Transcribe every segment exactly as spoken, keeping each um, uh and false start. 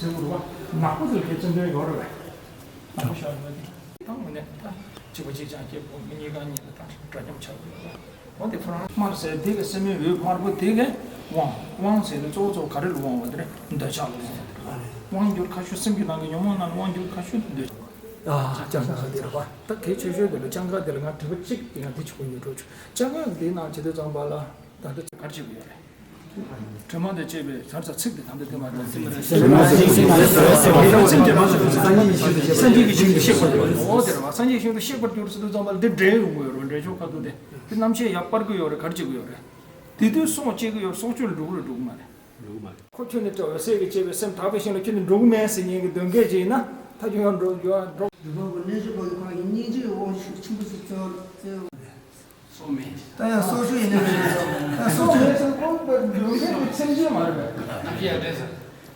ཟེར་བ་རེད་བ། ནག་པོ་ཚོ་གའི་བཙན་དོན་ཡོད་རེད་བས། ནག་པོ་ཤར་ཡོད་དེ། ད་དངོས་གནས་ད་གཅིག་པ་གཅིག་རྐྱང་སྐྱེས་པོ་མི་གཉིས་ཀ་གཉིས་ལ་ད་འདྲ་མཉམ་ཆགས་ཡོད་རེད་བ། འོ་དེ་ཁོ་རང་དམར་ཟེར་དེ་ག་སེ་མོའི་འོད་དམར་པོ་དེ་ག་དབང་། དབང་ཟེར་ནས་གཙོ་བོ་གཙོ་བོ་ག་རེ་ལ་དབང་བ་དེ་རེད། འདོད་ཆགས་ལ་དབང་བ་དེ་རེད་བ། དབང་སྒྱུར་ཁ་ཤོས་སེམས་ཀྱི་ནང་གི་ཉོན་མོངས་རྣམས་དབང་སྒྱུར་ཁ་ཤོས་འདོད་ཆགས། ཨ་ལྕང་ག་དེ་རེད་བ། ད་གལ་ཆེ་ཤོས་དེ་ལ་ལྕང་ག་དེ་ལ་ང་དྲི་བ་གཅིག་དེ་ང་དེ་ཆུ་བོ་ཉོ་འགྲོ་ཆུ་ལྕང་ག་དེའི་ནང་བྱེད་དུས་ཙམ་པ་ལ། ད་ལྟ་གར་བྱེད་དགོས་ཡོད་རེད། དྲི་མ་དང་བཅས་པའི་ཟར་ཚ་ཚིག་དེ་ད་ལྟ་དེ་མ་དང་དེ་མ་རེད། སེམས་ཀྱི་མ་སེམས་ཀྱི་མ་སེམས་ཀྱི་ཞིང་དུ་གཤེགས་པར་འོ་དེ་རེད་བ། སངས་རྒྱས་ཞིང་དུ་གཤེགས་པར་གྱུར་ཟེར་དུས་ཙམ་པ་ལ་དེ་འདྲེན་ཡོང་གི་ཡོད་རེད། འདྲེན་ཆོག་ཁ་ཐུག་དེ་དེ་རྣམ་ཤེས་ཡར་སྤར་གི་ཡོད་རེད། གར་བྱེད་དགོས་ཡོད་རེད། དེ་དུས་སྲོག་བཅད་གི་ཡོད་རེད། སྲོག་གཅོད་ལ་འགྲོ་གི་རེད་འགྲོ་གི་མ་རེད། འགྲོ་གི་མ་རེད། ཁོ་ཁྱོད་ནི་སྤྲེའུ་སྲས་ཀྱིས་བཅད་པའི་སེམས་དག་པའི་ཞིང་ལ་ཁྱོད་ནི་འགྲོ་གི་མེད་ཟེར་ཉན་གི་འདོན་སྐད་ཅིག་ཡིན་ན་ད་ཁྱོད་ཡང་འགྲོ་འགྲོ་འགྲོ། འདི་བ་གོ་གནས་ཆུ་བ་གི་ཁོ་རང་གི་སྙིང་རྗེའི་དབང་ཤུགས་ཆེན་པོ་ཞིག་བརྩེ་བ་བརྩེ་བ། ད་ཡང་སྲོག་ཆགས་ཡིན་ན་མིན་ན་ད་སྲོག་ཆགས་ཡིན་ཟེར་ཁོང་པའི་འདུལ་བའི་གི་མཚན་ཅན་མ་རེད་པས། ཨ་ཡ་དྲན་ཟེར།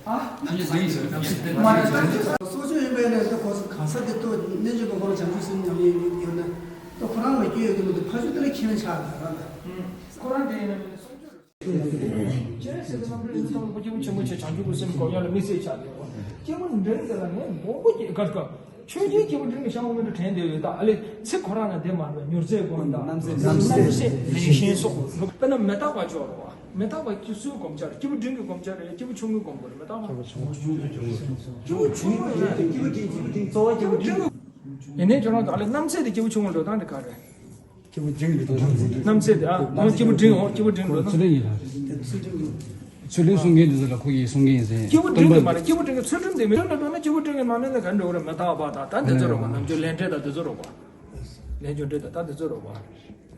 ཨ་ནམ་ཞིག་དེ་ཡིན་ཟེར་ནམ་ཞིག་དེ་མ་རེད། ད་སྲོག་ཆགས་ཡིན་པའི་ནས་ད་གོ་ས་གང་ས་དེ་ལྟོས་གནས་ཆུ་དང་ཁོ་རང་བྱང་ཆུབ་སེམས་ཉམས་ཡིན་ཡོད་ན་ད་ཁོ་རང་ལ་སྐྱོན་ཡོད་ཀྱི་མི་འདུག་ཕ་ཆུ་དེ་ལ་ཁྱེད་རང་ཆགས་དགོས་ར་ལ། ཁོ་རང་དེ་ཡིན་ན་མིན་ན་སྲོག་ཆགས་རེད། སྤྱན་རས་གཟིགས་དང་རྣམ་གྲོལ་གླིང་དུ་ཐོན་པ་སྐྱེས་བུ་ཆེན་པོ་ཆེ་བྱང་ཆུབ་ཀྱི་སེམས་སྒོམ་ཡག་ལ་དམིགས་བསལ་ཆགས་ཏེ། སྐྱེས་བུ་འབྲིང་དེ་ལ་ངས་མགོན་པོ་སྐྱེས་སྐབས་སྐབས་ཆོས་རྒྱལ་སྐྱེས་བུ་འབྲིང་གི་ཤམ་བུ་མོ་འདྲ་དྲན་བསྡད་ཡོད། ད་ཨ་ལེ་ཚིག་ཁོ་རང་ན་དེ་མ་རེད། མྱུར་མཛད་སྒོམ་དང་རྣམ་སྲས་རྣམ་སྲས་ལེགས་ཤིང་སོགས་དཔེར་ན་མི་རྟག་པ་ཅོག་རེད་བ། མི་རྟག་པ་སྐྱེས་སུའི་སྒོམ་ཆ་རེད། སྐྱེས་བུ་འབྲིང་གི་སྒོམ་ཆ་རེད། སྐྱེས་བུ་ཆུང་ངུའི་སྒོམ་དགོས་རེད། མི་རྟག་པ། སྐྱེས་བུ་ཆུང་ངུ་ཡིན་ན་སྐྱེས་བུ་འབྲིང་སྐྱེས་བུ་འབྲིང་གཙོ་བོ་སྐྱེས་བུ་འབྲིང་། ཡིན་ནའི་ཁྱོད་རང་ཚོ་ཨ་ལེ་རྣམ་སྲས་དེ་སྐྱེས་བུ་ཆུང་ངུ་འགྲོ་སྟངས་དེ་ག་རེད། སྐྱེས་བུ་འབྲིང་གི་རྣམ་སྲས་དེ་ཨ་ཁོང་སྐྱེས་བུ་འབྲིང་འོ་སྐྱེས་བུ་འབྲིང་འགྲོ་ན། ཚུལ་ཁྲིམས་ཡིན་ལ། ཚུལ་ཁྲིམས་གསུང་མཁན་དེ་ཚོ་ལ་ཁོ་ཡིས་གསུང་མཁན་ཡིན་ཟེར། སྐྱེས་བུ་འབྲིང་གི་མ་རེད། སྐྱེས་བུ་འབྲིང་གི་ཚུལ་ཁྲིམས་དེ་མི་འགྲོ་ན་འགྲོ་ན་སྐྱེས་བུ་འབྲིང་གི་མ་ནས་ན་ག་འགྲོ་གི་རེད། མི་རྟག་པ་དང་ད་དེ་ཚོ་རོགས་པ་རྣམ་འགྱུར་ལས་འབྲས་དང་དེ་ཚོ་རོགས་པ། ལས་འགྱུར་འབྲས་དང་ད་དེ་ཚོ་རོགས་པ།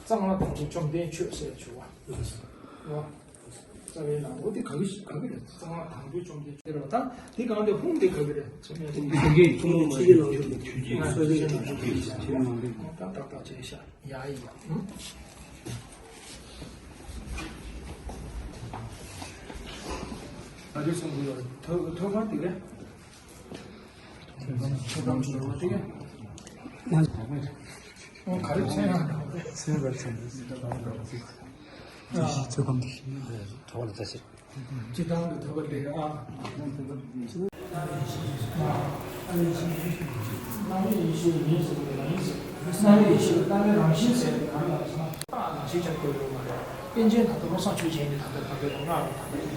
གཙང་བ་དང་པོ་བཅོམ་ལྡན་ཆོས་ཟེར་བྱུང་བ། རྩ་བའི་ནང་ལོ་དེ་ག་གི་ག་གི་རེད། གཙང་བ་དང་པོའི་བཅོམ་ལྡན་ཆོས་རེད་བ། ད་དེ་གང་དེ་ཧུམ་དེ་ག་གི་རེད། ཚོད་མེད་ཚོད་མེད་ཚོད་མེད་ཚོད་མེད་ནང་ལོ་ད་ཏག་ཏག་བྱས་ཤག་ཡ་ཡི་ཡ། ད་དེ་སོང་གི་ཡོད། ཐོ་ཐོ་ག་དེ་ག་ཐོ་གམ་ཆུ་རོ་དེ་ག་ག་རེ་ཚོད་ཡང་ཚོད་ག་ཚོད་ཚོད་གམ་དེ་ཐོ་ག་ལ་ད་ཕྱིར། སྤྱི་བཏང་གི་ཐོབ་པ་ལས་ཨ། རྣམ་དབྱེ་ཡེ་ཤེས་ཉིད་ཟེར་བའི་རང་ཡིན་ཟེར། རྣམ་དབྱེ་ཡེ་ཤེས་ལ་རྣམ་དབྱེ་རང་བཞིན་ཟེར་བའི་གང་ལ་སོང་། རྟགས་རང་བཞིན་ཅན་བཀོད་ཡོད་མ་རེད། པཎ་ཆེན་ད་ལྟ་བློ་བཟང་ཆོས་རྒྱན་གྱི་ད་ལྟ་ད་ལྟ་ཡང་སྔགས་རེད།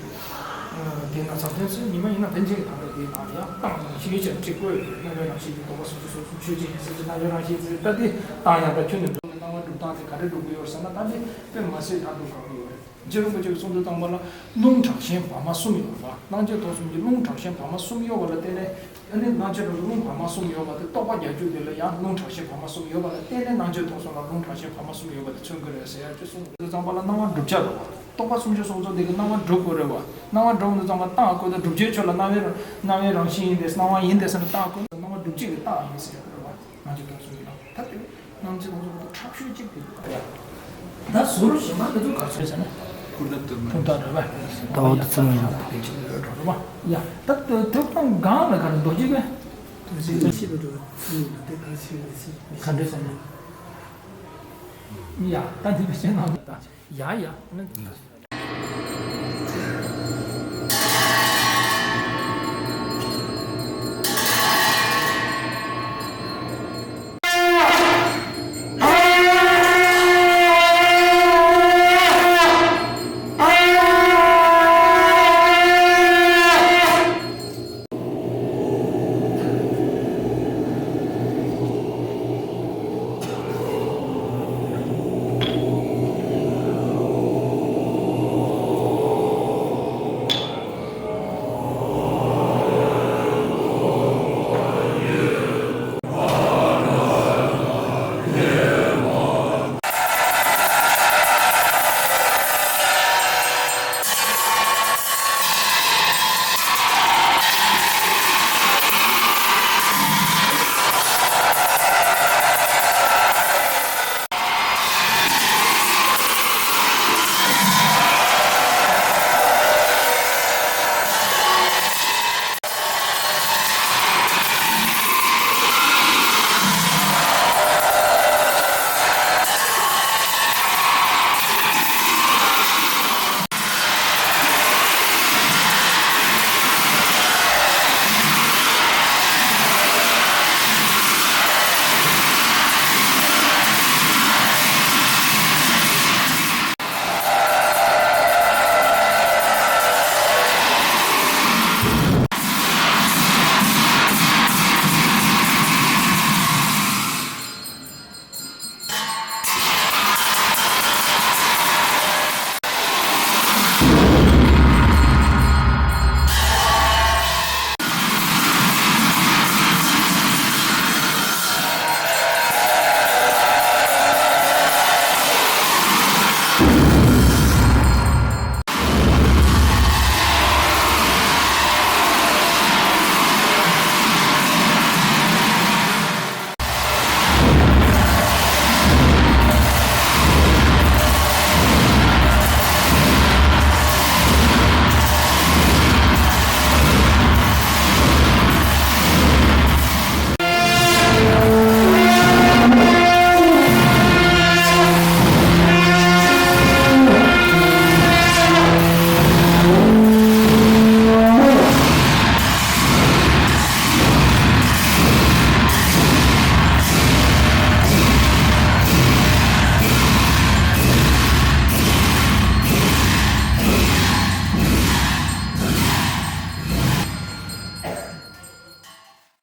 ད་ལྟ་དེ་ན་མཚམས་ཐོན་ཚུལ་ཉི་མ་ཡིན་ན་ཕན་ཆད་ད་ལྟ་དེའི་ནང་ལ་ཡང་རྟགས་རང་བཞིན་ཅན་གཅིག་བཀོད་ཡོད་རེད། རྣམ་དབྱེ་རང་བཞིན་གྱི་རྟོག་པ་སོ་སོ་སོ་སོ་ཆོས་ཅན་ཡིན་ཟེར་གྱི་རྣམ་དབྱེ་རང་བཞིན་ཟེར། ད་དེ་རྟགས་ཡང་ད་ཁྱོད་ནས་འགྲོ་ནས་སྣང་བ་སྒྲུབ་སྟངས་དེ་ག་རེ་སྒྲུབ་ཀྱི་ཡོད་ཟེར་ན། ད་དེ་དཔེ་མ་སྲིད་ད་སྒྲུབ་དགོས་ཀྱི་ཡོད་རེད། རྗེ་རིན་པོ་ཆེ་གིས་གསུངས་དོན་དང་པོ་ལ་རླུང་དྲག་ཞན་བར་མ་གསུམ་ཡོད་པ། སྣང་མཆེད་ཐོབ་གསུམ་གྱི་རླུང་དྲག་ཞན་བར་མ་གསུམ་ཡོད་པ་ལ་བརྟེན་ནས། ཨ་ནི་སྣང་མཆེད་ཐོབ་གསུམ་རླུང་བར་མ་གསུམ་ཡོད་པ་དེ། རྟོག་པ་རྒྱ་ཆོས་དེ་ལ་ཡང་རླུང་དྲག་ཞན་བར་མ་གསུམ་ཡོད་པ་ལ་བརྟེན་ནས་སྣང་མཆེད་ཐོབ་གསུམ་ལ་རླུང་དྲག་ཞན་བར་མ་གསུམ་ཡོད་པ་དེ་མཚོན་གྱི་རེད་ཟེར་ཡ་ཅིག་གསུངས་འདུག་ཙམ་པ་ལ་སྣང་བ་བསྒྲུབ་བྱ་རེད་བ། རྟོག་པ་སུམ་ཅུ་སོ་སོ་དེ་གི་སྣང་བ་སྒྲུབ་དགོས་རེད་བ། སྣང་བ་སྒྲུབ་འདུག་ཙམ་པ་རྟགས་བཀོད་དུ་བསྒྲུབ་བྱའི་ཆོས་ལ་རྣམ་དབྱེ་རང་རྣམ་དབྱེ་རང་བཞིན་ཡིན་ཏེ་སྣང་བ་ཡིན་ཏེ་ཟེར་ན། རྟགས་བཀོད་དུ་སྣང་བ་སྒྲུབ་བྱེད་ཀྱི་རྟགས་ཡིན་ཟེར་གྱི་རེད་བ། སྣང་མཆེད་ཐོབ་གསུམ་གྱི་རླུང་ད་དེ། སྣང་མཆེད་ཐོབ་གསུམ་དེ་ཁྲག་ཤུལ་གཅིག་དེ་ཡ། ད་ཟུར་གཞན་པ་དེ་ཚོ་ག་ཚོད་ཟེར་ན། ཕུར་ཐབས་དུ་མ། ཕུར་ཐབས་རེད་པ། ད་འོ་དེ་ཚོ་མ་ཡིན་པ། དེ་ཅི་རེད་རོ་རེད་པ། ཡ་ད་ཐོབ་ཐང་གང་ལ་ག་རེ་རྡོ་རྗེ་གི། རྡོ་རྗེ་ལ་ཤེས་པ་འགྲོ་བ་ཚུལ་ཡིན་ན་དེ་ག་ཤེས་པ་ཤེས། ག་འདྲ་ཟེར་ན། ཡ་ད་འདི་བྱས་ན་ད་ཡ་ཡ་ནི།